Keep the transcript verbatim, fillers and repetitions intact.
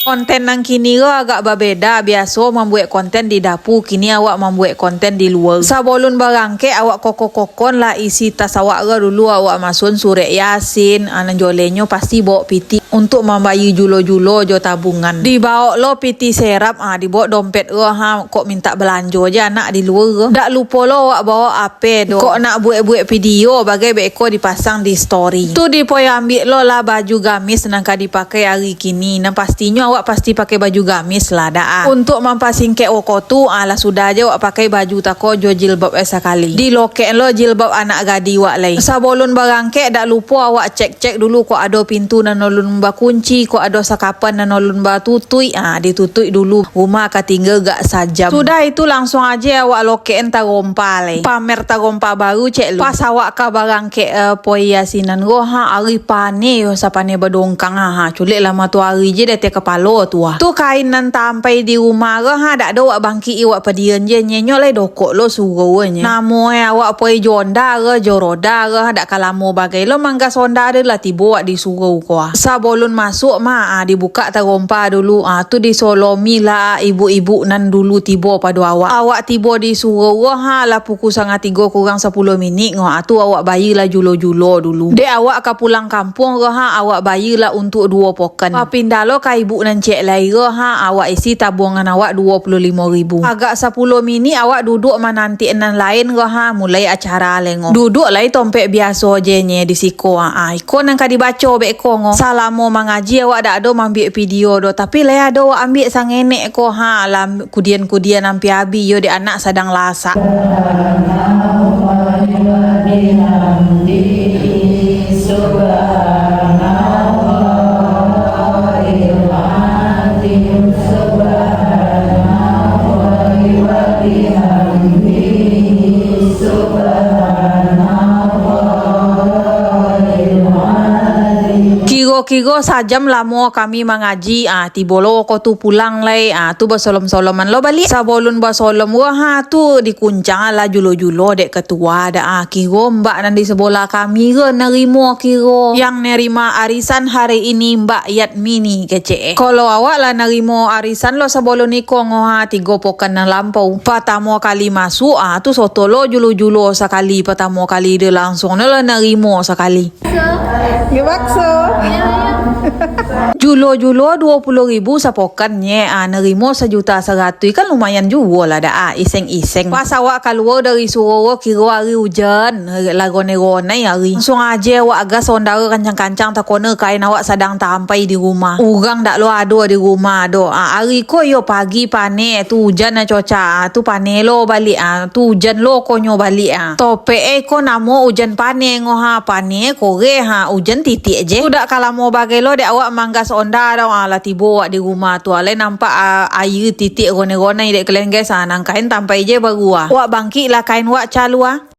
Konten nan kini ko agak babeda, biaso mambuek konten di dapu, kini awak mambuek konten di lua. Sabalun barangkek, awak kokok-kokokkan lah isi tas awak ko dulu, awak masuakkan surek Yasin, ah, nan jolenyo pasti baok piti untuak mambayia julo-julo jo tabungan. Dibaok lo piti serap, ah, dibaok dompet ko, ha, kok mintak balanjo je anak di lua ko. Dak lupo lo awak baok P do. Kok nak buek-buek video, bagai beko dipasang di story. Tu dipoi ambiak lo lah baju gamis nan ka dipakai ari kini. Nan pastinyo awak pasti pakai baju gamis lah, dak ah. Untuak mampasingkek woko tu, ah, lah sudah je awak pakai baju tako jo jilbab eh sakali. Dilokek lo jilbab anak gadih wak lai. Sabalun barangkek, dak lupo awak cek-cek dulu kok ado pintu nan alun bakunci, kok ado sakapan nan alun batutuik. Ah, ditutuik dulu. Rumah ka tingga gak sajam. Sudah itu, langsuang aje awak lokek-an tarompa lai. Pamer tarompa baru, cek lu. Pas awak ka barangkek, eh, poi Yasinan ko, ha, ari paneh yo, sapaneh badongkang, ha, ha. Culek lah matoari je di ateh kapalo tu, ah. Tu kain nan taampai di rumah ko, ha, dak ado awak bangkik, awak padian je, nyenyo lai dokok lo surau nye. Namo eh awak poi jo onda ko, jo roda ko, ha, dak ka lamo bagai lo manggas onda tu lah tibo awak di surau ko, ah. Sabalun masuak mah, ah, dibukak tarompa dulu, ah, tu disolomi lah ibu-ibu nan dulu tibo pado awak. Awak tibo di surau ko, ha, lah pukua sangah tigo kurang sapuluah minik ko, ah, tu awak bayia lah julo-julo dulu. Dek awak ka pulang kampuang ko, ha, awak bayia lah untuak duo pokan. Papindah lo ka ibu nan ciek lai ko, ha, awak isi tabuangan awak duo puluah limo ribu. Agak sapuluah minik awak duduak manantiak nan lain ko, ha, mulai acara lengo. Duduak lai tompek biaso je nye di siko, ha, ha. Ko nan ka dibaco beko ngo. Salamo mangaji awak dak ado mambiak video doh, tapi lai ado awak ambiak sangenek ko, ha, alah kudian-kudian ampia abih yo dek anak sadang lasak. Kiro-kiro sajam lamo kami mangaji, ah, tibo lo ko tu pulang lai, ah, tu basolom-soloman lo baliak. Sabalun basolom ko, ha, tu dikuncang lah julo-julo dek ketua dak, ah, kiro mbak nan di sabolah kami ko narimo kiro. Yang narima arisan hari ini Mbak Yatmini kecek eh. Kalau awak lah narimo arisan lo sabalun iko ngo, ha, tigo pokan nan lampau. Patamo kali masuak, ah, tu soto lo julo-julo sakali, patamo kali deh langsuang lo lah narimo sakali. Bakso. Julo-julo duo puluah ribu sapokan nye, ah, narimo sajuta saratuih, kan lumayan juo lah dak, ah, iseng-iseng. Pas awak kalua dari surau, kiro ari ujan, lah ronai-ronai ari. Langsuang aje awak gas onda kancang-kancang, takona kain awak sadang taampai di rumah. Urang dak lo ado di rumah doh. Ah, ari ko iyo pagi paneh, tu ujan lah cocak, ah, tu paneh lo baliak, ah, tu ujan lo ko nyo baliak, ah. Topek eh ko namo ujan paneh ngo, ha, paneh, koreh, ha, ujan titiak je. Tu dak ka lamo bagai lo dek awak manggas onda doh, ah, lah tibo awak di rumah tu, ah, lai nampak, ah, aia titiak ronai-ronai dek kalian guys, ah, nan kain taampai je baru, ah. Awak bangkik lah kain wak calua, ah.